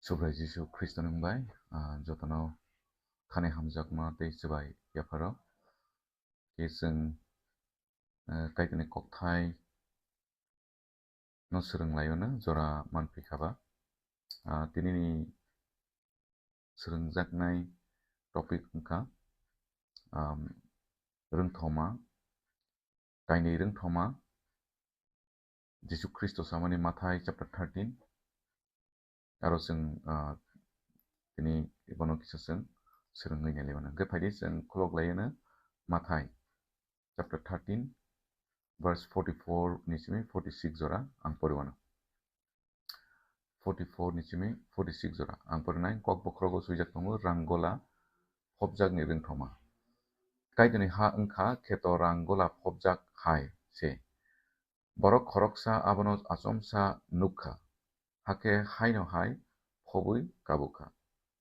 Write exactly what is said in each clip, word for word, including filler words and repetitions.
Subrai Jisu Khristo ni bai, ah, jotono khani hamjakma tei swbai yapharo. Khe chwng, eh, Kaitorni kokthai no swrwng laio no jora manphi khaba. Ah, tinini swrwngjaknai topic wngkha, um, rwngthoma, kainwi rwngthoma, Jisu Khristo samani Mathai chapter thirteen. Aro chwng, ah, tini bono kisa chwng swrwngwi nailai mano. Hwnkhe phaidi chwng khulok laiyano Mathai chapter thirteen, verse forty-four ni simi forty-six jora ang pori mano. Forty-four ni simi forty-six jora ang porinai. Kok bokhorogo swijak tongo, rang gola phobjakni rwngthoma. Kaitorni ha wngkha kheto rang gola phobjak hai se. Borok khoroksa abono achomsa nukha, hakhe haino hai phobwi kabukha.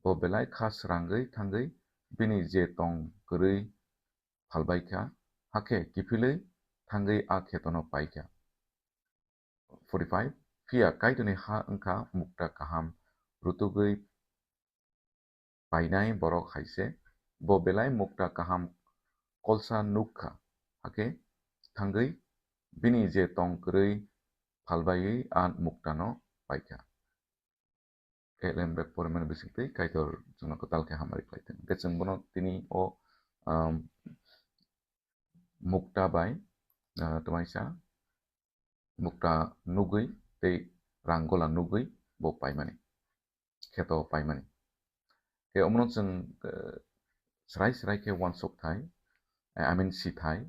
Bo belai kha srangwi thangwi bini je tong kwrwi phalbaikha, hakhe kiphilwi thangwi a khetono paikha. Forty-five, phiya Kaitorni ha wngkha mukta kaham rutugwi painai borok hai se, bo belai mukta kaham kolsa nukha, hakhe thangwi bini je tong kwrwi phalbaiwi a muktano paikha. Elem bek porimani bisingtwi Kaitor chwngno kwtal khe hamari khlai thung. Hwnkhe chwng bono tini o, um, mukta bai, uh, twmaisa mukta nugwi tei rang gola nugwi bo paimani, kheto paimani. Khe omono chwng, eh, srai srai khe uansuk thai, eh, I mean si thai,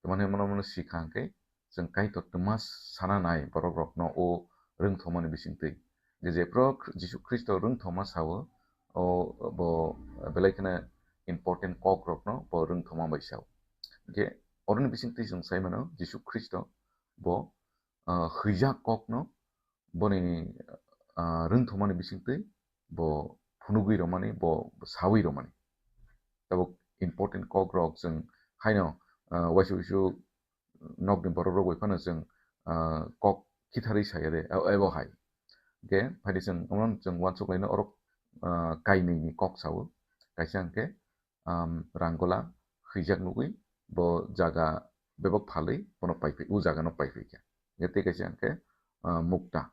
tamani omono, omono si kha hwnkhe chwng Kaitor twma sana nai borok rokno o rwngthomani bisingtwi. Je jephru Jisu Khristo rwngthoma sao, o bo belai kheno important kok rokno bo rwngthoma bai sao. Hwnkhe oroni bisingtwi chwng sai mano Jisu Khristo bo, ah, hwijak kokno boni, ah, rwngthomani bisingtwi bo phunugwi rwmani, bo sawi rwmani. Tabuk important kok rok chwng haino, ah, waisa waisa nokni borok rok bai phano chwng, ah, kok khitharwi saya de, abo hai. Hwnkhe phaidi chwng omono chwng uansuk laino orok, ah, kainwi ni kok sao. Kaisa hwnkhe um, rang gola hwijak nugwi bo jaga bebak phalwi bono paiphai, o jaga no paiphai kha. Hwnkhe tei kaisa hwnkhe, uh, mukta,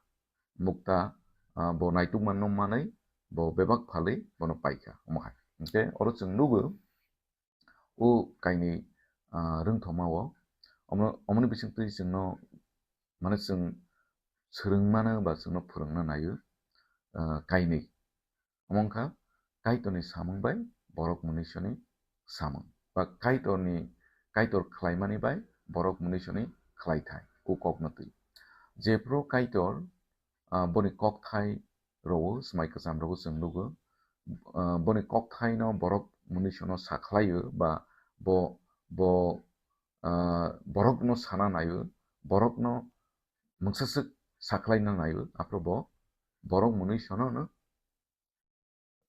mukta, uh, bo naitukma no manwi bo bebak phalwi bono paikha omo hai. Hwnkhe oro chwng nugo o kainwi, uh, rwngthoma o omo, omoni bisingtwi chwngno mane chwng swrwngmano ba chwngno phwrwngna naio, uh, kainwi. Omo wngkha Kaitorni samung bai borok mwnwisoni samung, ba Kaitorni, Kaitor khlaimani bai borok mwnwisoni khlaithai, o kokno twi. Jephru Kaitor, ah, boni kokthai rwo, swmai kwcham rwo chwng nugo, ah, boni kokthaino borok mwnwisono sakhlaio, ba bo, bo, ah, borokno sana naio, borokno mungsaswk sakhlaina naio, aphuru bo borok mwnwisono no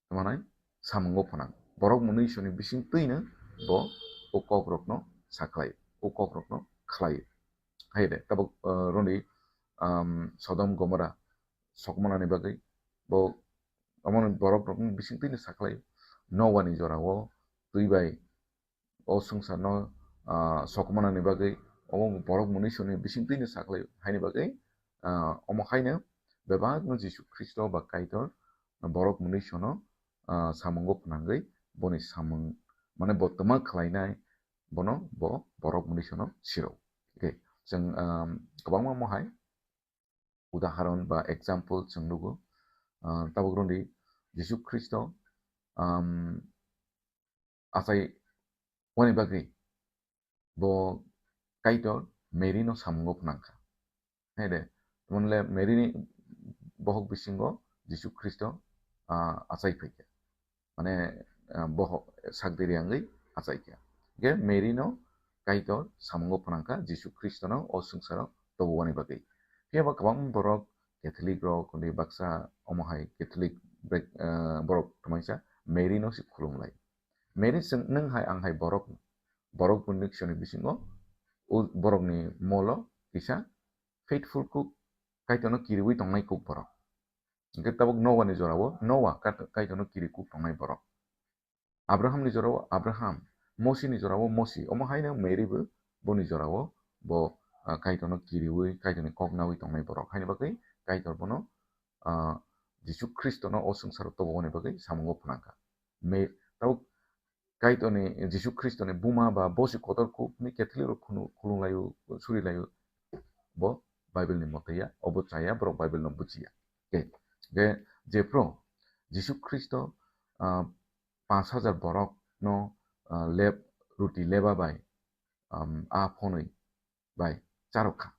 tamo nai samungo phwnang. Borok mwnwisoni bisingtwino bo o kokrokno sakhlai, o kokrokno khlai. Hai de, tabuk, ah, roni, um, Sodom Gomora sokmanani bagwi bo omono borok rokni bisingtwino sakhlai. Noani jorao twi bai o swngcharno, ah, sokmanani bagwi omo borok mwnwisoni bisingtwino sakhlai. Haini bagwi, ah, omo haino bebakno Jisu Khristo ba Kaitor borok mwnwisono, ah, samungo phwnangwi boni samung, mane bo twma khlainai bono bo borok mwnwisono siro. Okay, chwng, um, kwbangma omo hai udaharon ba example chwng nugo. Ah, tabuk roni Jisu Khristo, um, achai wani bagwi bo Kaitor Mary no samungo phwnangkha. Hai de, tamo le Mary ni bohok bisingo Jisu Khristo, ah, achai phaikha. Mane, ah, bohok sak diri wngwi achaikha. Hwnkhe Mary no Kaitor samungo phwnangkha Jisu Khristo no o swngcharo tobwani bagwi. Phiya ba kwbang borok Catholic rok, hwnwi baksa omo hai Catholic brek, ah, borok twmaisa Mary no se khulumlai. Mary chwng nwng hai ang hai borok, borok buini ksoni bisingo o borokni molo kisa faithful kuk, Kaitorno kiriwi tongnai kuk borok. Hwnkhe tabuk Noah ni jorao Noah, Kat-, Kaitorno kiri kuk tongnai borok. Abraham ni jorao Abraham, Mosi ni jorao Mosi, omo haino Mary bo boni jorao bo, ah, Kaitorno kiriwi, Kaitorni kok nawi tongnai borok. Haini bagwi Kaitor bono, ah, Jisu Khristono o swngcharo tobogoni bagwi samungo phnangkha. Me-, tabuk Kaitorni, Jisu Khristoni buma ba bosi kotor kuk hwnwi Catholic rok khunu-, khulumlaio, surilaio, bo Bible ni mote ya, obo chaya, borok Bible no bujiya. Hwnkhe, hwnkhe jephru Jisu Khristo, ah, panch hajar borok no, ah, leb-, ruti leba bai, um, a phonwi bai charwkha.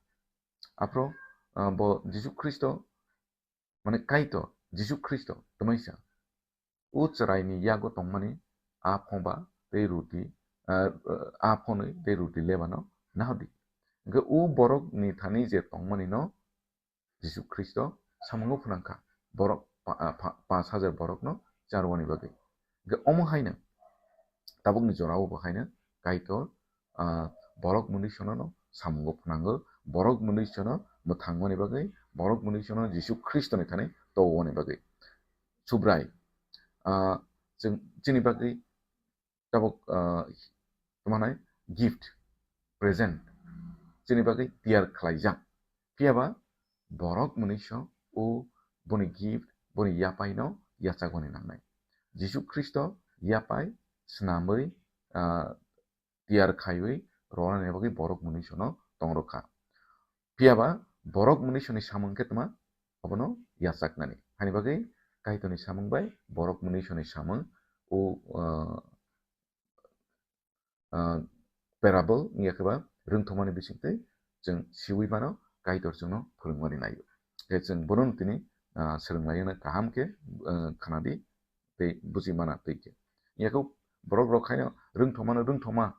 Aphro, ah, bo Jisu Khristo, mane Kaitor, Jisu Khristo, twmaisa. O chwraini yago tongmani a phonba tei ruti, ah, a phonwi tei ruti lebano nahodi. Hwnkhe o borokni thani je tongmani no Jisu Khristo samungo phnangkha, borok pa-, ah, pa-, panch hajar borokno charwani bagwi. Hwnkhe omo haino tabukni jorao bo haino Kaitor, ah, borok mwnwisono no samungo phnango, borok mwnwisono mwthangmani bagwi, borok mwnwisono Jisu Khristoni thani toboni bagwi. Subrai, ah, chwng chini bagwi tabuk, ah, tamo hwnai gift, present, chini bagwi tiyar khlaijak. Phiyaba borok mwnwiso o boni gift, boni yapaino yachakmani nangnai. Jisu Khristo yapai swnamwi, ah, tiyar khaiwi rwnani bagwi borok mwnwisono tongrokha. Phiyaba borok mwnwisoni samung khe tma obono yachaknani. Haini bagwi Kaitorni samung bai borok mwnwisoni samung o, ah, ah, parable wngya khe ba rwngthomani bisingtwi chwng siwi mano, Kaitor chwngno phwrwngmani naio. Khe chwng bono tini, ah, swrwnglaina kaham khe, ah, khnadi tei buji mana twi khe. Yakho borok rok haino rwngthomano rwngthoma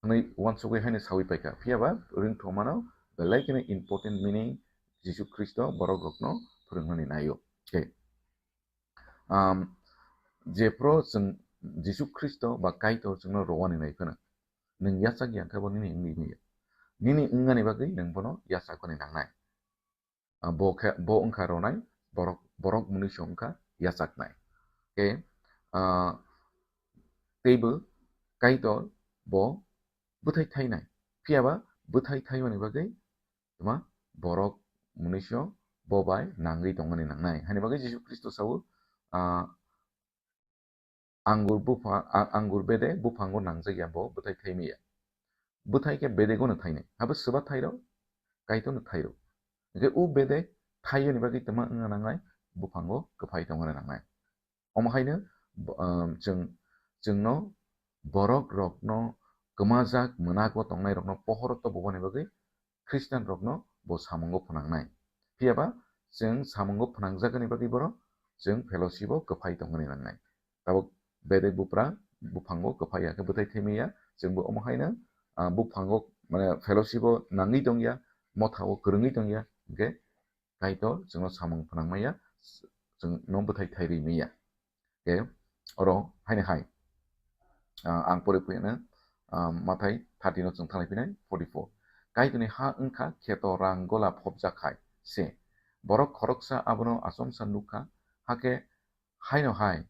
hwnwi uansugwi haino sawi paikha. Phiyaba rwngthomano belai kheno important meaning Jisu Khristo borok rokno phwrwngmani naio. Khe, um, jephru chwng Jisu Khristo ba Kaitor chwngno rwani nai phano, nwng yachak ya khe bo nini wngwi manya. Nini wngnani bagwi nwng bono yachakmani nangnai. Ah, bo khe, bo wngkha rwnai borok, borok mwnwiso wngkha yachaknai. Khe, ah, teibo Kaitor bo bwthai thainai. Phiyaba bwthai thaimani bagwi tma borok mwnwiso bo bai nangwi tongmani nangnai. Haini bagwi Jisu Khristo sao, ah, angur bupha-, a-, angur bedek buphango nangjak ya bo bwthai thai maya. Bwthai khe bedego no thainai. Habo swba thairok, Kaitor no thairok. Hwnkhe o bedek thaiyoni bagwi tma wngna nangnai, buphango kwphai tongna nangnai. Omo haino bo-, um, chwng, chwngno borok rokno kwmajak mwnago tongnai rokno pohoro toboboni bagwi Khristian rokno bo samungo phnangnai. Phiyaba chwng samungo phnangjagani bagwi borok chwng fellowship o kwphai tongmani nangnai. Tabuk bedek bupra buphango kwphai ya khe bwthai thai maya, chwngbo omo haino, ah, buphango, mane, fellowship o nangwi tongya, motha o kwrwngwi tongya, hwnkhe Kaitor chwngno samung phnangmaya, chwngno bwthai thai ri maya. Khe oro haino hai, ah, ang pore phuyano, ah, Mathai thirty no chwng thanglai phinai forty four. Kaitorni ha wngkha kheto rang gola phobjak hai se. Borok khoroksa abono achomsa nukha, hakhe haino hai,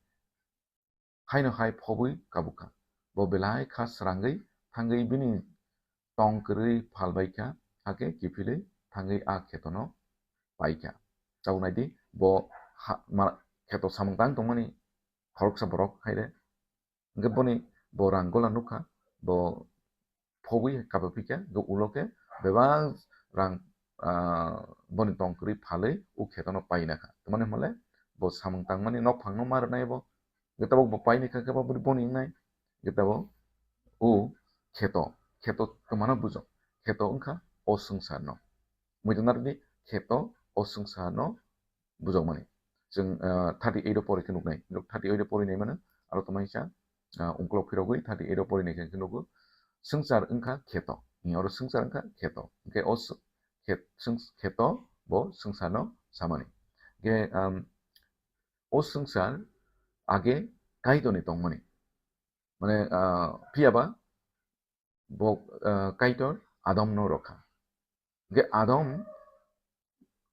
haino hai phobwi kabukha. Bo belai kha srangwi thangwi bini tong kwrwi phalbaikha, hakhe kiphilwi thangwi a khetono paikha. Chao naidi, bo ha-, ma-, kheto samung tang tongmani khoroksa borok haire. Hwnkhe boni bo rang gola nukha, bo phobwi kabapikha, hwnkhe ulo khe bebak rang, ah, boni tong kwrwi phalwi o khetono painakha. Tamani hwnle bo samung tangmani nokphangno ma rwnai bo. Hwnkhe tabuk bo paini kha khe bo boni wngnai. Hwnkhe tabuk o kheto, kheto twmano bujo. Kheto wngkha o swngcharno. Muitu narwkdi kheto o swngcharno bujokmani. Chwng, ah, thirty eight o pori khe nuknai. Thirty eight o pori nai mano, aro tongmani sa, ah, ungkulok phirogwi thirty eight o pori nai khe nugo. Swngchar wngkha kheto. Ni oro swngchar wngkha kheto. Hwnkhe o sw-, khet-, swng-, kheto bo swngcharno samani. Hwnkhe, um, o swngchar age Kaitorni tongmani. Mane, ah, phiyaba bo, ah, Kaitor Adomno rokha. Hwnkhe Adam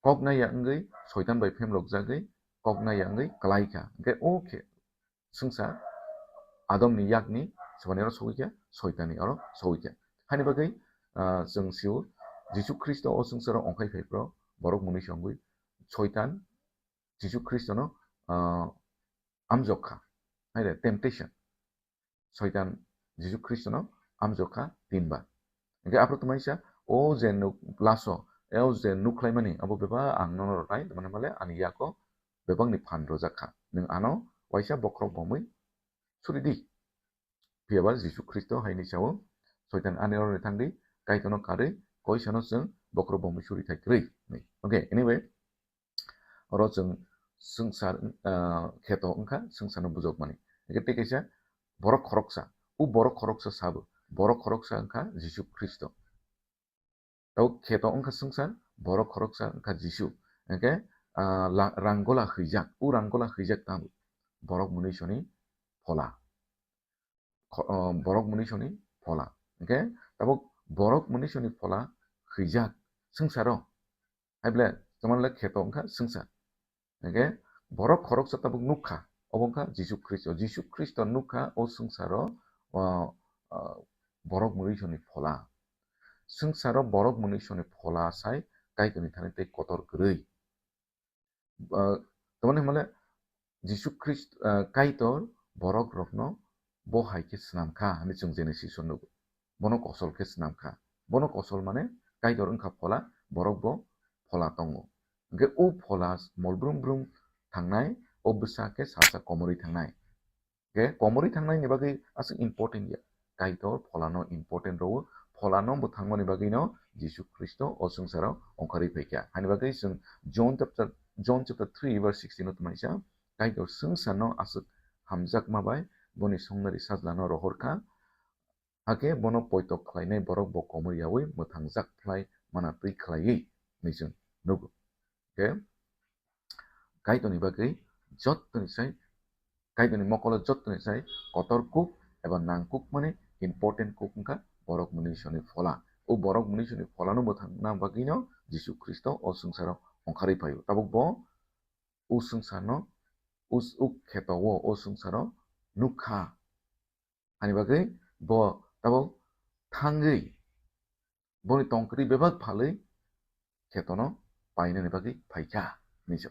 kok naiya wngwi Soitan bai phemlokjagwi kok naiya wngwi kwlai kha. Hwnkhe o khe swngsa Adamni yakni swbani oro sogwi kha, Soitanni oro sogwi kha. Haini bagwi, ah, chwng sio Jisu Khristo o swngcharo ongkhai phai phro borok mwnwi songwi Soitan Jisu Khristono, ah, amjok kha. Haire temptation. Soitan Jisu Khristono amjok kha tinbar. Hwnkhe aphuru twmaisa o je nuk laso, o je nuk khlaimani abo bebak ang nono rwnai, tamani hwnmale ani yago bebakni phan rwjak kha. Nwng ano waisa bokhorok bomwi suri di. Phiyaba Jisu Khristo haini sao, Soitan ani oroni thangdi, Kaitorno karwi koisano chwng bokhorok bomwi suri thai kwrwi. Okay, anyway, oro chwng swngchar, ah, kheto wngkha, swngcharno bujokmani. Hwnkhe tei kaisa borok khoroksa, o borok khoroksa sabo, borok khoroksa wngkha Jisu Khristo. Tabuk kheto wngkha swngchar, borok khoroksa wngkha Jisu. Hwnkhe, ah, la-, ranggola hwijak, o ranggola hwijak tamo borok mwnwisoni phola. Kho-, ah, borok mwnwisoni phola. Hwnkhe tabuk borok mwnwisoni phola hwijak swngcharo. Hai ble, tamani le kheto wngkha swngchar. Hwnkhe borok khoroksa tabuk nukha, obo wngkha Jisu Khristo. Jisu Khristo nukha o swngcharo, o, o, borok mwnwisoni phola. Swngcharo borok mwnwisoni phola sai Kaitorni thani tei kotor kwrwi. Ah, tamani hwnmale Jisu Khristo, ah, Kaitor borok rokno bo hai khe swnam kha hwnwi chwng Genesis o nugo. Bono kosol khe swnam kha. Bono kosol mane Kaitor wngkha phola, borok bo phola tongo. Hwnkhe o phola mol brum brum thangnai, o bwsa khe salsa komorwi thangnai. Hwnkhe komorwi thangnaini bagwi aswk important ya. Kaitor pholano important rwo, pholano bo thangmani bagwino Jisu Khristo o swngcharo ongkharwi phaikha. Haini bagwi chwng John chapter, John chapter three verse sixteen o twmaisa, Kaitor swngcharno aswk hamjakma bai boni songnari sajlano rohorkha, hakhe bono poito khlainai borok bo komorwi yaui mwthangjak phlai mana twi khlaiwi hwnwi chwng nugo. Hwnkhe Kaitorni bagwi jottoni sai, Kaitorni mokolo jottoni sai kotor kuk eba nangkukmani important kuk wngkha borok mwnwisoni phola. O borok mwnwisoni pholano mwthangna bagwino Jisu Khristo o swngcharo ongkharwi phaio. Tabuk bo o swngcharno, o s-, o kheto o, o swngcharo nukha. Ani bagwi bo tabuk thangwi boni tongkwrwi bebak phalwi khetono painani bagwi phaikha hinwi sa.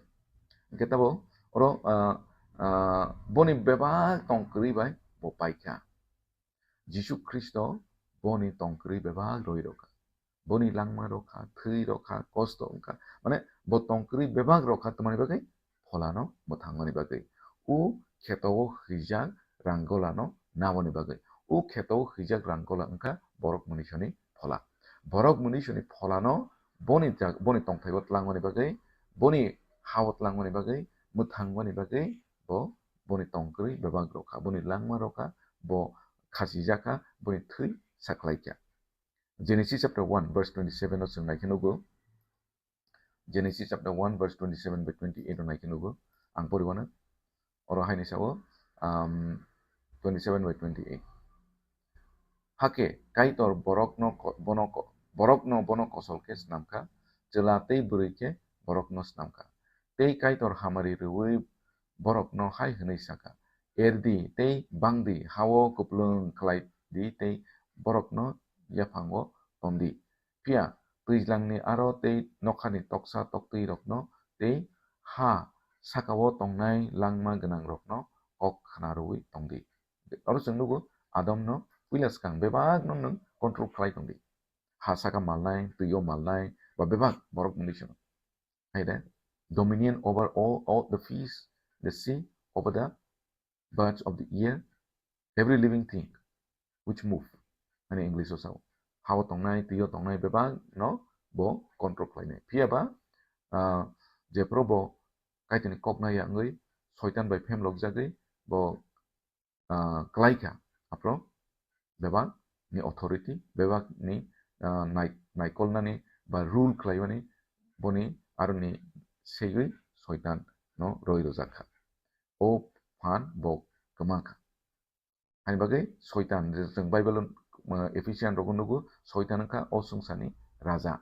Hwnkhe tabuk oro, ah, ah, boni bebak tongkwrwi bai bo paikha. Jisu Khristo boni tongkwrwi bebak roi rokha. Boni langma rokha, thwi rokha, kosto wngkha. Mane bo tongkwrwi bebak rokha, tamani bagwi pholano mwthangmani bagwi. O kheto o hwijak ranggolano naboni bagwi. O kheto o hwijak ranggola wngkha borok mwnwisoni phola. Borok mwnwisoni pholano boni jag-, boni tongthaibo tlangmani bagwi, boni hao tlangmani bagwi, mwthangmani bagwi bo boni tongkwrwi bebak rokha, boni langma rokha, bo khasijakha, boni thwi sakhlaikha. Genesis chapter one verse twenty-seven o chwng naikhe nugo. Genesis chapter one verse twenty-seven by twenty-eight o naikhe nugo. Ang poriwano. Oro haini sao, um, twenty-seven by twenty-eight. Hakhe Kaitor borokno ko-, bono ko-, borokno bono kosol khe snamkha, chwla tei bwrwi khe borokno snamkha. Tei Kaitor hamari rwui borokno hai hwnwi sakha, "Erdi tei bangdi, hao kwplwng khlai di tei borokno yaphango tondi." Phiya twijlangni aro tei nokhani toksa toktwirokno tei ha sakao tongnai langma gwnangrokno kok khna rwui tongdi. Oro chwng nugo, Adamno puila swkang bebakno nwng control khlai tongdi. Ha saka malnai, twio malnai, ba bebak borok mwnwi sano. Hai de, dominion over all, all the fish, the sea, over the birds of the air, every living thing which move, ani English o sao. Hao tongnai, twio tongnai bebak no bo control khlainai. Phiya ba, ah, jephru bo Kaitorni kok naiya wngwi Soitan bai phemlok jagwi bo, ah, klai kha. Aphro bebak ni authority, bebak ni, ah, nai-, naikolnani ba rule khlaiwani boni aroni segwi Soitan no roi rwjak kha. O phan bo kwma kha. Ani bagwi Soitan, je chwng Bible, uh, Ephesian rogo nugo, Soitan wngkha o swngcharni raja,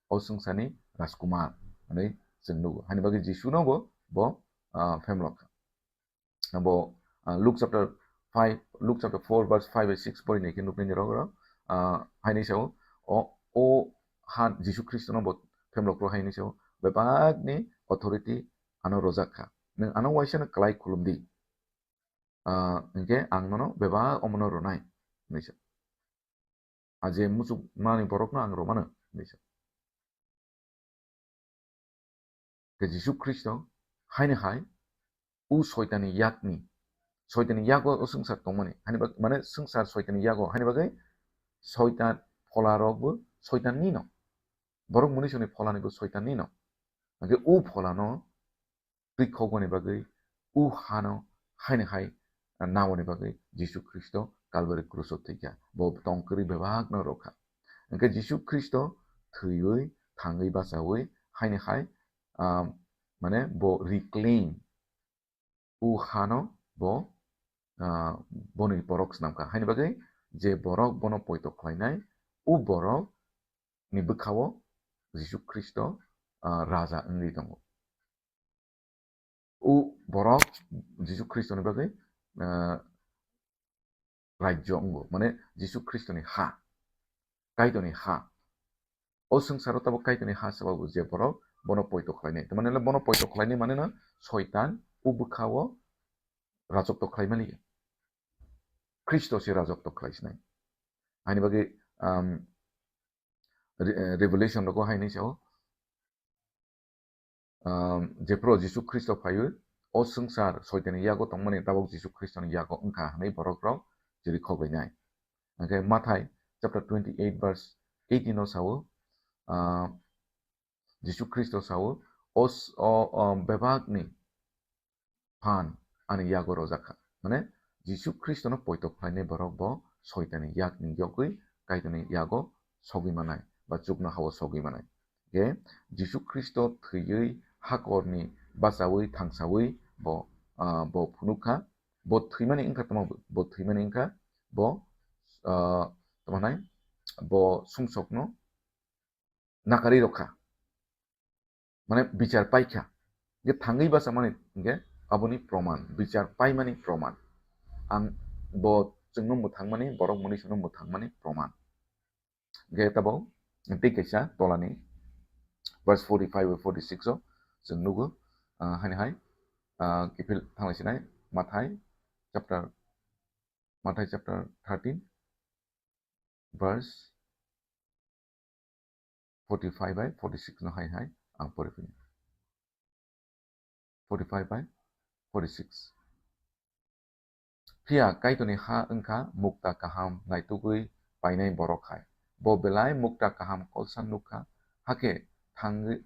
o swngcharni rajkumar. hwnwi chwng nugo. Haini bagwi Jisu no bo, bo, ah, phemlok kha. Bo, ah, Luke chapter five, Luke chapter four verse five bai six pori nai khe nuknai ni rok rok, ah, haini sao, o, o ha Jisu Khristo no bo phemlok rok haini sao, bebak ni authority ano rojak kha. Nwng ano waisa no kwlai khulum di. Ah, hinkhe ang nono bebak omono rwnai, hinwi sa. A je muchukmani borokno ang rwmano, hinwi sa. Khe Jisu Khristo haino hai u Soitanni yakni, Soitanni yago o swngchar tongmani, haini bag-, mane swngchar Soitanni yago, haini bagwi Soitan phola rokbo Soitanni no. Borok munisongni pholanibo Soitanni no. Hinkhe u pholano twi khokmani bagwi u hano haino hai, ah, naoni bagwi Jisu Khristo Kalbari kruso thwikha. Bo tong kwrwi bebakno rwkha. Hinkhe Jisu Khristo thwiwi, thangwi, bachawi haino hai, ah, mane bo reclaim u hano bo, ah, boni borok swnamkha. Haini bagwi je borok bono poito khlainai, u borok ni bwkhao Jisu Khristo, ah, Raja wngwi tongo. U borok Jisu Khristoni bagwi, ah, rajyo wngo, mane Jisu Khristoni ha, Kaitorni ha. O swngcharo tabuk Kaitorni ha swbabu je borok bono poito khlainai. Tamani le bono poito khlainai mane no Soitan u bwkhao rajokto khlaimani. Khristo se rajokto khlaisinai. Haini bagwi, um, Re-, eh, Revelation rogo haini sao, um, jephru Jisu Khristo phaiwi, o swngchar Soitanni yago tongmani tabuk Jisu Khristoni yago wngkha hwnwi borok rok chiri khoglainai. Hinkhe Mathai chapter twenty-eight verse eighteen o sao, ah, Jisu Khristo sao, o s-, o, o bebakni phan ani yago rojak kha. Mane Jisu Khristono poito khlainai borok bo Soitanni yakni yogwi Kaitorni yago sogwi manai ba chuknohao sogwi manai. Khe Jisu Khristo thwiwi hakorni bachawi thangsawi bo, ah, bo phunuk kha. Bo thwimani wngkha tamo, bo thwimani wngkha bo, ah, tamo hwnai bo sumsokno nakarwi rwkha, mane bichar paikha. Hinkhe thangwi bachamani hinkhe aboni proman, bichar paimani proman. Ang bo chwngno mwthangmani, borok mwnwi sono mwthangmani proman. Hinkhe tabuk tei kaisa tolani verse forty-five bai forty-six o chwng nugo, ah, haini hai, ah, kiphil thanglai sinai Mathai chapter, Mathai chapter thirteen verse forty-five bai forty-six no hai hai ang pori phini. Forty-five bai forty-six. Phiya Kaitorni ha wngkha mukta kaham naitugwi painai borok hai. Bo belai mukta kaham kolsa nukha, hakhe thangwi,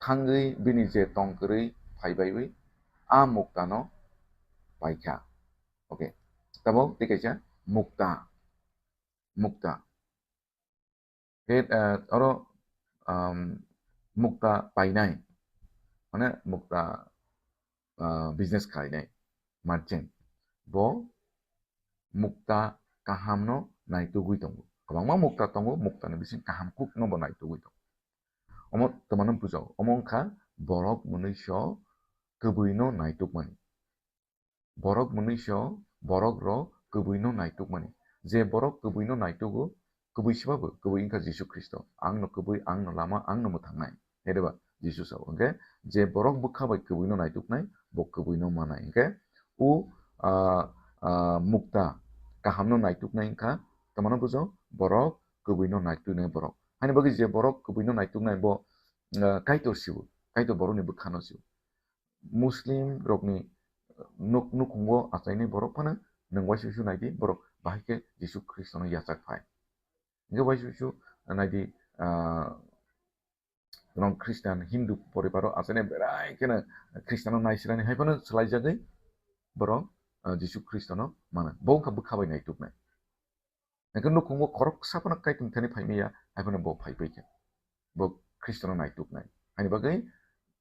thangwi bini je tong kwrwi phaibaiwi a muktano paikha. Okay. Tabuk tei kaisa mukta. Mukta. Khe, eh, oro, um, mukta painai, mane mukta, ah, business khlainai, merchant. Bo mukta kahamno naitugwi tongo. Kwbangma mukta tongo, muktani bising kaham kukno bo naitugwi tongo. Omo twmano bujao, omo wngkha borok mwnwiso kwbwino naitukmani. Borok mwnwiso borok rok kwbwino naitukmani. Je borok kwbwino naitugo, kwbwi sibabu kwbwi wngkha Jisu Khristo. Angno kwbwi, angno lama, angno mwthangnai. Hede ba Jisu sao. Hinkhe je borok bwkha bai kwbwino naituknai, bo kwbwino manai. Hinkhe o, ah, ah, mukta kahamno naituknai wngkha, tamano bujo, borok kwbwino naituknai borok. Haini bagwi je borok kwbwino naituknai bo, ah, Kaitor sibo, Kaitor borokni bwkhano sibo. Muslim rokni nuk-, nukhungo achainai borok phano nwng waisa waisa naidi, borok bahai khe Jisu Khristono yachak phai. Hinkhe waisa waisa naidi, ah, nwng Christian, Hindu poribaro achainai berai kheno Khristiano naisirani hai phano swlaijagwi borok, ah, Jisu Khristono mano. Bo wngkha bwkha bai naituknai. Hinkhe nukhungo khoroksa phano Kaitorni thani phaimaya, hai phano bo phaipaikha. Bo Khristono naituknai. Haini bagwi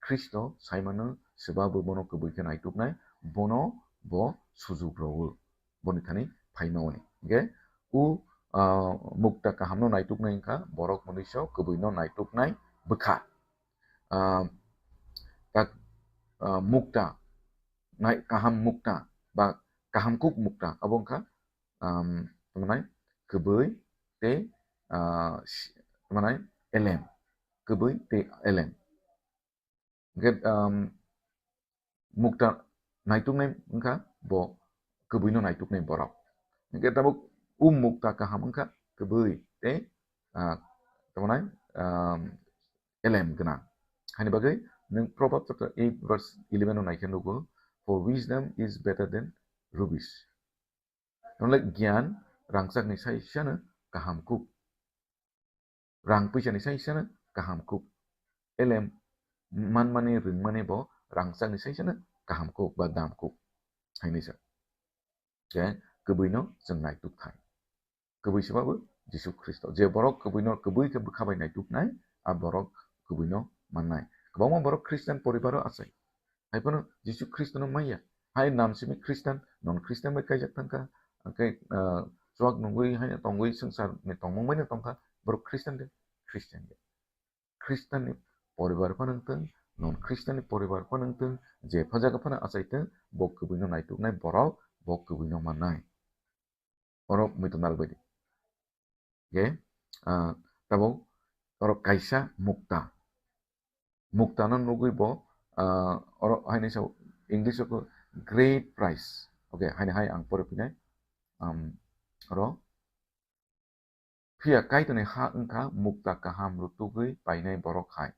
Khristo saimano swba bo bono kwbwi khe naituknai, bono bo sujuk rwo, boni thani phaimaoni. Hinkhe o, ah, mukta kahamno naituknai wngkha borok mwnwiso kwbwino naituknai bwkha. ah, tak, ah, mukta, nai kaham mukta, ba kaham kuk mukta, abo wngkha, um, tamo nai, kwbwi tei, ah, si-, tamo nai, elem, kwbwi tei elem. Hingke, um, mukta naituknai wngkha bo kwbwino naituknai borok. Hingke tabuk o mukta kaham wngkha kwbwi tei, ah, tamo nai, um, elem gwnang. Haini bagwi nwng Proverbs chapter eight verse eleven o naikhe nugo, "For wisdom is better than rubies." Hwnle giyan rangchakni saisano kaham kuk. Rang puisani saisano kaham kuk. Elem manmani, rwngmani bo rangchakni saisano kaham kuk ba dam kuk. Haini sa. Khe kwbwino chwng naituk thai. Kwbwi se babo Jisu Khristo. Je borok kwbwino kwbwi khe bwkha bai naituknai, a borok kwbwino mannai. Kwbangma borok Christian poribaro achai. Hai phano Jisu Khristono manya. Hai nam simi Christian, non Christian bai kaijak thangkha. Hingke, ah, chuak nungwi haino tongwi swngcharni tongmung baino tongkha. Borok Christian de, Christian de. Christian ni poribar phano wngthung, non Christian ni poribar phano wngthung, je phajaga phano achaithung, bo kwbwino naituknai borok, bo kwbwino mannai. Oro muitu narwkbaidi. Hingke, ah, tabuk oro kaisa mukta. Mukta no nugwi bo, ah, oro haini sa English o khe great price. Okay, haini hai ang pore phinai. Um, oro Phiya Kaitorni ha wngkha mukta kaham rutugwi painai borok hai.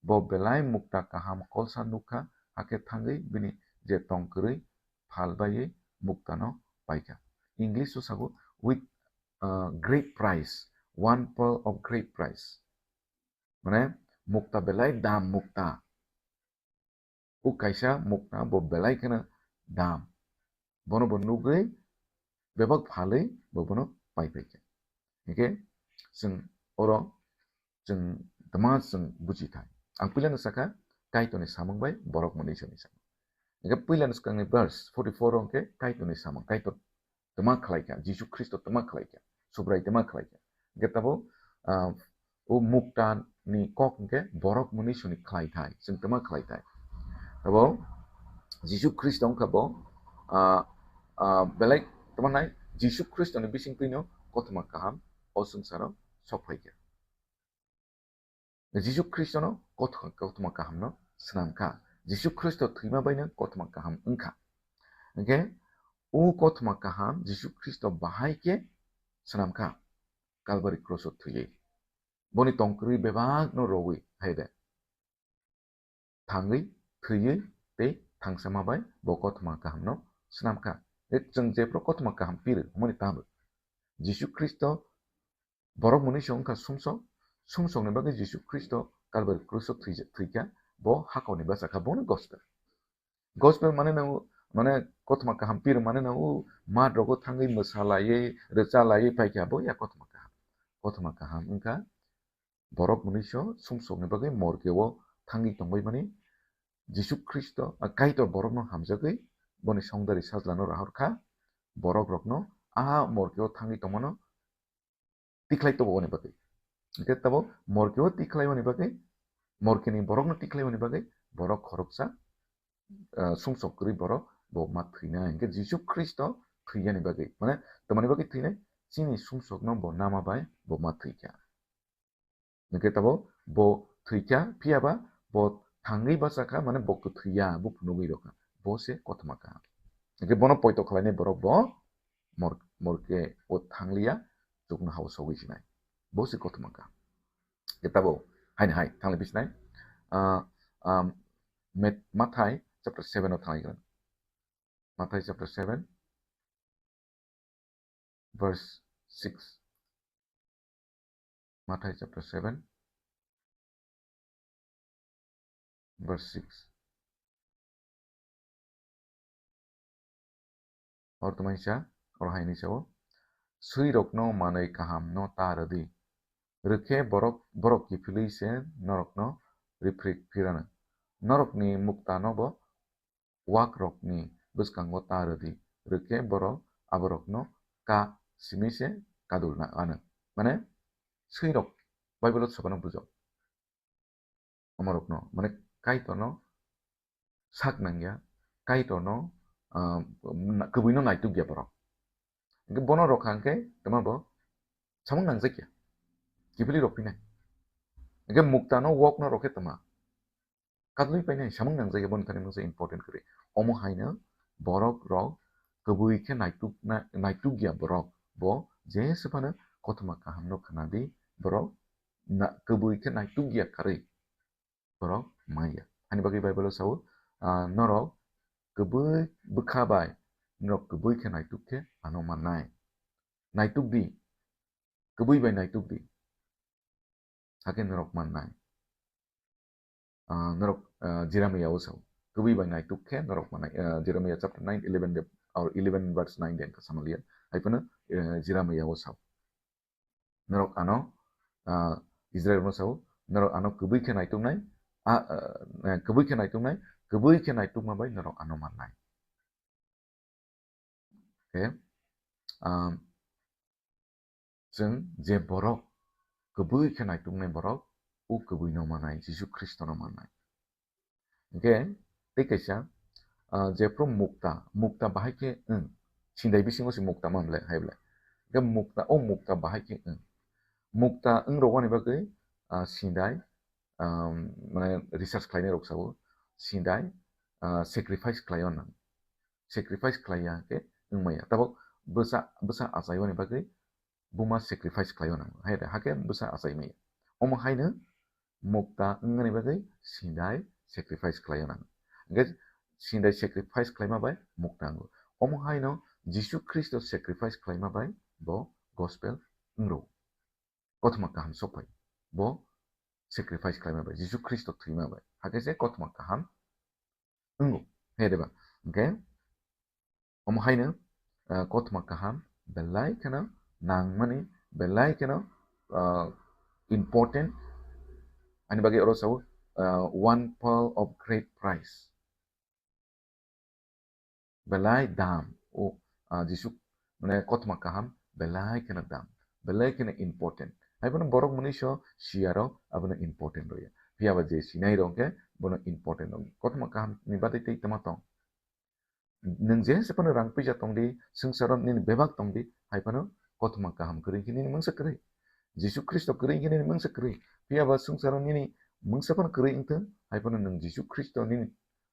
Bo belai mukta kaham kolsa nukha, hakhe thangwi bini je tong kwrwi phal baiwi muktano paikha. English o sago, "With, uh, great price, one pearl of great price." Mane, mukta belai dam mukta. O kaisa mukta bo belai kheno dam. Bono bo nugwi bebak phalwi bo bono pai phaikha. Hingke chwng oro chwng tma chwng buji thai. Ang puilano sakha, Kaitorni samung bai borok mwnwi soni samung. Hingke puilano swkangni verse forty-four o hingke Kaitorni samung, Kaitor tma khlaikha, Jisu Khristo tma khlaikha, Subrai tma khlaikha. Hingke tabo, ah, o mukta ni kok hingke borok mwnwi soni khlai thai, chwng tma khlai thai. Tabo Jisu Khristo wngkha bo, ah, ah, belai tma nai Jisu Khristo ni bising twino kothoma kaham o swngcharo sok phaikha. Jisu Khristono kothoma, kothoma kahamno swnamkha. Jisu Khristo thwima baino kothoma kaham wngkha. Hingke o kothoma kaham Jisu Khristo bahai khe swnamkha Kalvari krosho thwiwi. Boni tongkwrwi bebakno rowi, hai de. Thangwi, thwiwi tei thangsama bai bo kothoma kahamno swnamkha. Chwng jephru kothoma kaham piri, hwnmani tamo. Jisu Khristo borok mwnwi se wngkha sumsok, sumsokni bagwi Jisu Khristo Kalvari krusho thwija-, thwikha, bo hakhorni bwsa kha, bono gospel. Gospel mane nango, mane kothoma kaham pir mane nango, mat rogo thangwi mwsa laiwi, rwcha laiwi paikha, bo ya kothoma kaham. Kothoma kaham wngkha borok mwnwi se sumsokni bagwi morke o thangwi tongbai mani Jisu Khristo, a, Kaitor borokno hamjagwi boni songdari sajlano rahor kha, borok rokno a morke o thangwi tongmano tikhlai tongo ni bagwi. Hingke tabo morke o tikhlai mani bagwi, morke ni borok no tikhlai mani bagwi, borok khoroksa, ah, sumsok kwrwi borok bo ma thwina. Hingke Jisu Khristo thwiyani bagwi, mane, tamani bagwi thwinai, chini sumsok no bo nama bai bo ma thwikha. Hingke tabo bo thwikha, phiya ba bo thangwi bachakha, mane bo kwthwiya, bo phunugwi rokha, bo se kothoma kaham. Hingke bono poito khlainai borok bo mor-, morke o thangliya, chukno hao sogwi sinai. Bo se kothoma kaham. Hingke tabo haini hai thangli bisinai, ah, ah, Met-, Mathai chapter seven o thangwi gana. Mathai chapter seven, verse six. Mathai chapter seven, verse six. Oro tongmani sa, oro hai hinwi sao, "Swi rokno manwi kaham no ta rwdi, rwkhe borok, borok kiphilwi se norokno riphrikphirano. Norokni muktano bo wak rokni bwskango ta rwdi, rwkhe borok aborokno ka simi se kadulna anw." Mane, swi rok Bible o sokono bujok. Omo rokno, mane Kaitorno sak nangya, Kaitorno, ah, na-, kwbwino naitukya borok. Hwnkhe bono rwkha hwnkhe tamo bo samung nangjakya, kiphilwi rwphinai. Hwnkhe muktano wokno rwkhe tama katlwi painai samung nangjakya, boni thani mungsa important kwrwi. Omo haino borok rok kwbwi khe naitukna-, naitukya borok bo jese phano kothoma kahamno khwnadi borok na-, kwbwi khe naitukya karwi borok manya. Ani bagwi Bible-o sao, ah, norok kwbwi bwkha bai norok kwbwi khe naituk khe ano mannai. Naituk di, kwbwi bai naituk di. Hakhe norok mannai. Ah, norok, ah, Jeremiah-o sao. Kwbwi bai naituk khe norok mannai. Ah, Jeremiah chapter nine, eleven de, or eleven verse nine de wngkha Samaria. Hai phano, eh, Jeremiah-o sao. Norok ano, ah, Israel no sao, norok ano kwbwi khe naituknai, ah, eh, kwbwi khe naituknai, kwbwi khe naitukma bai norok ano mannai. Khe, ah, chwng je borok kwbwi khe naituknai borok, o kwbwi no mannai, Jisu Khristo no mannai. Hwnkhe tei kaisa, ah, jephru mukta, mukta bahai khe wng, sindai bisingo se mukta man le hai ble. Hwnkhe mukta, o mukta bahai khe wng. Mukta wng rwani bagwi, ah, sindai, ah, mane research khlainai rok sao, sindai, ah, sacrifice khlaio nang. Sacrifice khlaiya khe wng maya. Tabok bwsa, bwsa achaiyoni bagwi buma sacrifice khlaio nang. Hai de, hakhe bwsa achai maya. Omo haino mukta wngmani bagwi sindai sacrifice khlaio nang. Hwnkhe sindai sacrifice khlaima bai mukta wngo. Omo haino Jisu Khristo sacrifice khlaima bai bo gospel wngro. Kothoma kaham sokphai. Bo sacrifice khlaima bai, Jisu Khristo thwima bai. Hakhe se kothoma kaham wngo. Hai de ba? Hwnkhe omo haino, ah, kothoma kaham belai kheno nangmani, belai kheno, ah, important. Ani bagwi oro sao, ah, one pearl of great price. Belai dam, o, ah, Jisu, mane kothoma kaham belai kheno dam, belai kheno important. Hai phano borok mwnwi so siya rok abono important rwya. Phiya ba je sinai rok khe bono important rwya. Kothoma kaham ni bagwi tei tama tong. Nwng jesa phano rang puisa tong di, swngcharo nini bebak tong di, hai phano kothoma kaham kwrwi khe nini mungsa kwrwi. Jisu Khristo kwrwi khe nini mungsa kwrwi. Phiya ba swngcharo nini mungsa phano kwrwi wngthung, hai phano nwng Jisu Khristo nini,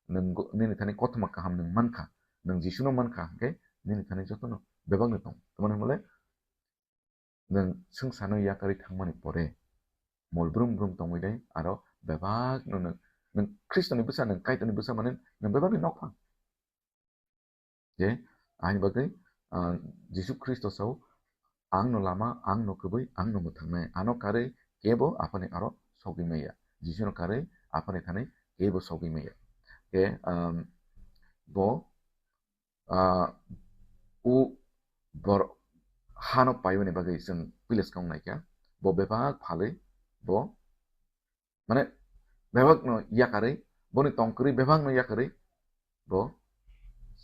nwng go-, nini thani kothoma kaham nwng mankha, nwng Jisu no mankha, hwnkhe nini thani jotono bebak no tong. Tamani hwnle nwng swngcharno yakarwi thangmani pore, mol brum brum tongwi dai, aro bebak no nwng, nwng Khristo ni bwsa, nwng Kaitor ni bwsa mane nwng bebak ni nokphang. Je, ani bagwi, ah, Jisu Khristo sao, "Ang no lama, ang no kwbwi, ang no mwthangnai. Ano karwi kebo Aphani aro sogwi maya." Jisu no karwi Aphani thani kebo sogwi maya. Ke, um, bo, ah, o bor-, hano paimani bagwi chwng puila swkang naikha. Bo bebak phalwi, bo mane bebak no yakarwi, boni tong kwrwi bebak no yakarwi, bo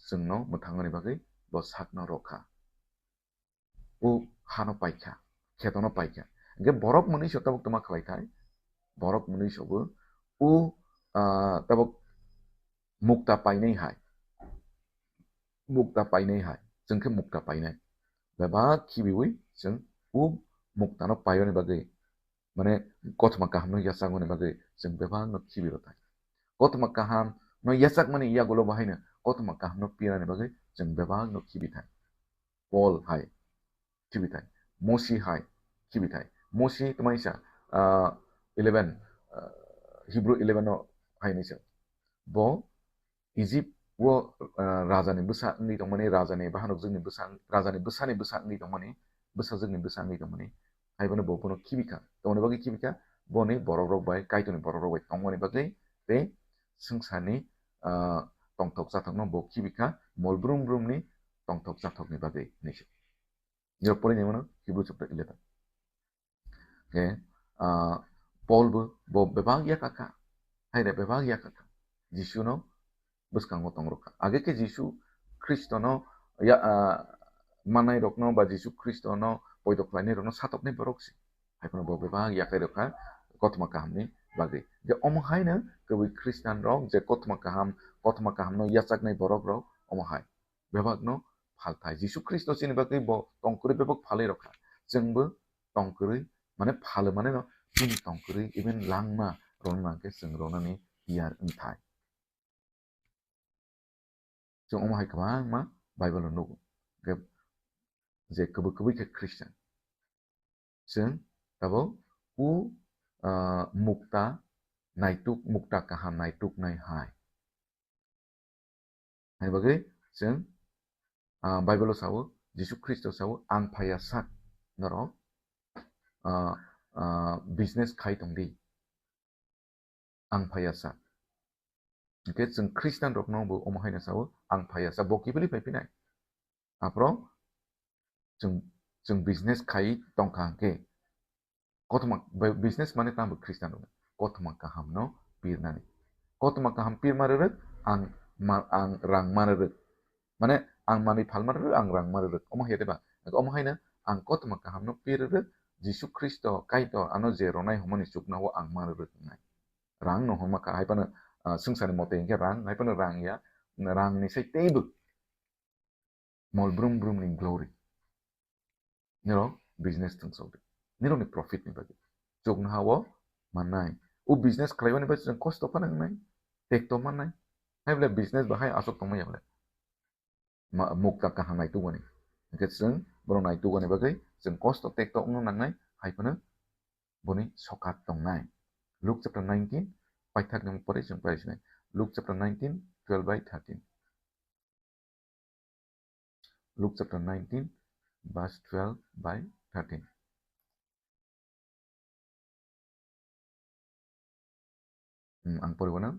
chwngno mwthangmani bagwi bo sakno rwkha. O hano paikha, khetono paikha. Hwnkhe borok mwnwi so tabuk tama khlai thai, borok mwnwi so bo o, ah, tabuk mukta painai hai, mukta painai hai, chwng khe mukta painai. Bebak khibiwi chwng o muktano paiyoni bagwi, mane kothoma kahamno yachakmani bagwi chwng bebakno khibi rw thai. Kothoma kahamno yachakmani yagulo bo haino kothoma kahamno pinani bagwi chwng bebakno khibi thai. Paul hai khibi thai, Mosi hai khibi thai. Mosi tamaisa, ah, eleven, ah, Hebrew eleven o hai ni se. Bo Egypt o, ah, raja ni bwsa wngwi tongmani, raja ni bahanok jwkni bwsa, raja ni bwsa ni bwsa wngwi tongmani, bwsa jwkni bwsa wngwi tongmani. Hai bono bo bono khibi kha. Tongmani bagwi khibi kha, boni borok rok bai, Kaitor ni borok rok bai tongmani bagwi tei swngcharni, ah, tongthok chathokno bo khibi kha, mol brum brumni tongthok chathokni bagwi hinwi se. Nirok pori naimano Hebrew chapter eleven. Khe, ah, Paul bo, bo bebak yakha kha, haire bebak yakha kha, Jisu no bwskango tong rwkha. Age khe Jisu Khristo no ya, ah, manai rok no ba Jisu Khristo no poito khlainai rok no satoknai borok se. Hai phano bo bebak yakhai rwkha, kothoma kahamni bagwi. Je omo haino kwbwi Khristian rok je kothoma kaham, kothoma kahamno yachaknai borok rok omo hai bebakno phalthai. Jisu Khristo chini bagwi bo tongkwrwi bebak phalwi rokha. Chwngbo tongkwrwi, mane phalwi mane no chini tongkwrwi even langma rwna nangkhe chwng rwnani tiyar wngthai. Chwng omo hai kwbangma Bible o nugo. Hwnkhe je kwbwi kwbwi khe Christian. Chwng tabuk u, ah, mukta naituk, mukta kaham naituknai hai. Hai bagwi chwng, ah, Bible o sao, Jisu Khristo sao, "Ang phaiya sak norok, ah, ah, business khai tong di." Ang phaiya sak. Hwnkhe chwng Khristian rokno bo omo haino sao, "Ang phaiya sak." Bo kiphilwi phai phinai? Aphro chwng, chwng business khai tongkha hwnkhe kothoma, bai-, business mane tamo Khristian rok kothoma kahamno pirnani. Kothoma kaham pirma rwrwk, ang ma-, ang rang ma rwrwk. Mane ang manwi phalma rwrwk, ang rang ma rwrwk. Omo hai de ba? Omo haino ang kothoma kahamno pir rwrwk, Jisu Khristo Kaitor ano je ronai hwnmani chuknao ang ma rwrwk wngnai. Rang no hwnma kha, hai phano, ah, swngcharni mote hinkhe rang, hai phano rang ya, rang ni sai teibo mol brum brum ni glory. Nirok business thwngsok di. Nirok ni profit ni bagwi. Chuknoha o mannai. O business khlaiwani bagwi chwng kosto phano wngnai. Tekto mannai. Hai bole business bahai aswk tongmaya bole. Ma-, mukta kaham naitugmani. Hwnkhe chwng bono naitugmani bagwi chwng kosto tekto wngna nangnai. Hai phano boni sokat tongnai. Luke chapter nineteen, paithakni pore chwng paisnai. Luke chapter nineteen, twelve by thirteen. Luke chapter nineteen, verse twelve by thirteen. Hmm, ang poribo na.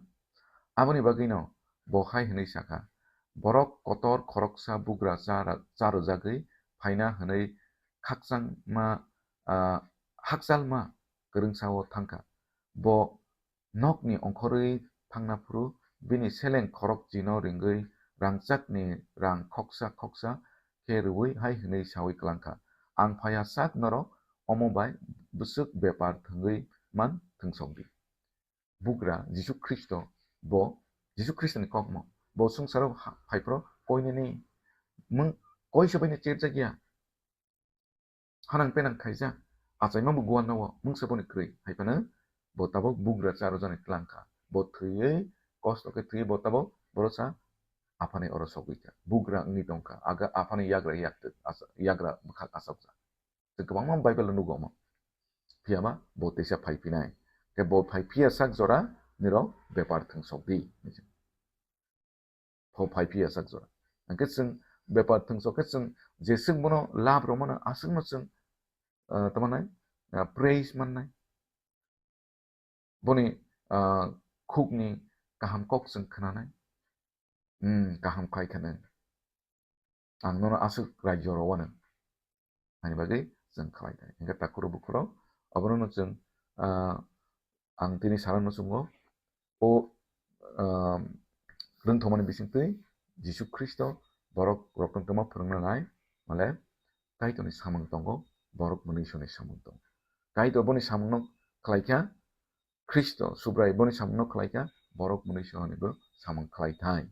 Aboni bagwino bo hai hwnwi sakha, "Borok kotor khoroksa bugra chara-, charwjagwi phaina hwnwi khakchangma, ah, hakchalma kwrwngsao thangkha. Bo nokni ongkhorwi thangna phuru bini seleng khorokchino ringwi rangchakni rang khoksa khoksa khe rwui hai hwnwi saui klangkha, 'Ang phaiya sak norok omo bai bwswk bepar thwngwi man thwngsok di.'" Bugra Jisu Khristo bo, Jisu Khristoni kokmo bo swngcharo ha-, phaiphro koinini mung koisobaino cherjakya. Hanang penang khaijak, achaima bo guan no o, mungsa boni kwrwi, hai phano bo tabok bugra charo jani tlang kha. Bo thwiwi, kosto khe thwiwi bo tabok, boro sa aphani oro sogwi kha. Bugra wngwi tong kha, aga aphani yagra yaktwk, asa-, yagra bwkhak asokjak. Tei kwbangma Bible o nugo omo. Phiyaba bo teisa phai phinai. Khe bo phai phiya sak jora nirok bepar thwng sok di. Pho phai phiya sak jora. Hwnkhe chwng bepar thwngsok khe chwng jeswk bono lab rwmano aswkno chwng, ah, tamo nai, ah, praise mannai. Boni, ah, khukni kaham kok chwng khnanai. Hmm, kaham khai kheno. Ang nono aswk raijorok wano. Ani bagwi chwng khlai thai. Hwnkhe takhurok bukhurok, obono no chwng, ah, ang tini sana no chwngo, o, ah, rwngthomani bisingtwi Jisu Khristo borok rokno tongma phwrwngna nai, male Kaitorni samung tongo, borok mwnwi soni samung tongo. Kaitor boni samungno khlaikha, Khristo Subrai boni samungno khlaikha, borok mwnwi soni bo samung khlai thai.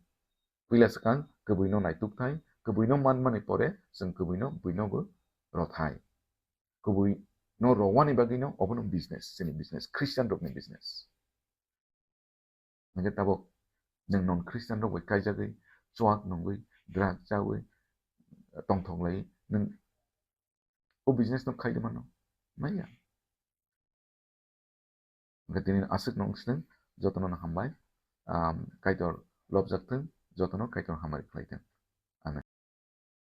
Puila swkang kwbwino naituk thai, kwbwino manmani pore chwng kwbwino buino bo rw thai. Kwbwino rwani bagwino obono business, chini business, Christian rokni business. Hwnkhe tabok nwng non Christian rok bai kaijagwi, chuak nungwi, drug chawi, tongthok lai, nwng o business no khai de mano? Maya. Hwnkhe tini aswk nung swnung, jotono no hambai. Am, Kaitor lobjak thung, jotono Kaitor hamari khlai thung.